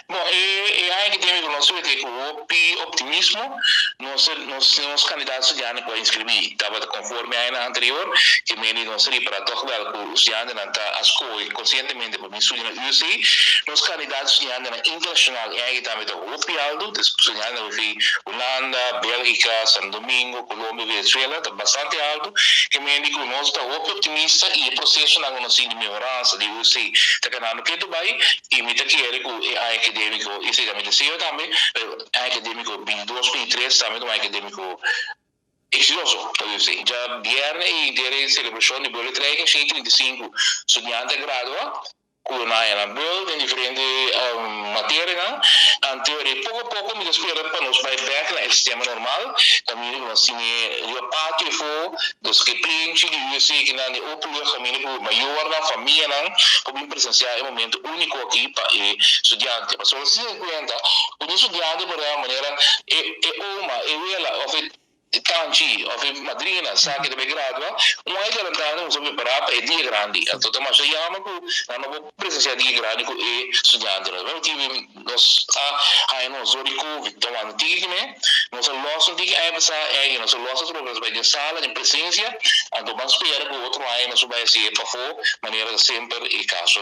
Bon, e aña akadémiko nos ta ku hopi optimismo. Nos kandidato studiante ku a inskribí tabata konforme aña anterior, ke men nos ripará toch wel ku studiantenan ta a skohe konsientemente pa bin studia na UC. Nos kandidato studiantenan internashonal e aña tambe ta hopi altu, dus studiantenan di Hulanda, Bélgika, San Domingo, Colombia, Venezuela, ta bastante altu. Ke men ku nos ta hopi optimista i e prosesonan ku nos tin di mehoransa di UC ta kanando ketu bai i mi ta kere ku e aña akadémiko, i esei mi deseo tambe, aña akadémiko 22, 23 tambe un aña akadémiko eksitoso pa UC. Djabièrnè i den selebrashon di beurtreiking, 135 studiante a gradua ku na beurt den diferente materianan. Anto, poko poko mi ta spera pa nos bai bèk na e sistema normal. Tambe nos tin e patio afó, dus ku plenchi di UC ku nan di openlucht, kaminda ku mayornan, famianan, por presensiá e momento úniko aki pa e studiante. Ma so si kuenta, un studiante por manera e oma, e wela, òf e tanchi òf e madrina sa ku e ta bai gradua, un aña adelantá nos a prepará pa e dia grandi. Anto ta masha yama ku nan no por presensiá dia grandi ku e studiante. Nos a haña nos dor di COVID ta wanta tiki kuné, nos a lòs un tiki aña pasá, e nos a lòs otro nos bai den sala, den presensia, anto ban spera ku otro aña nos bai hasi pafó, manera semper e kaso.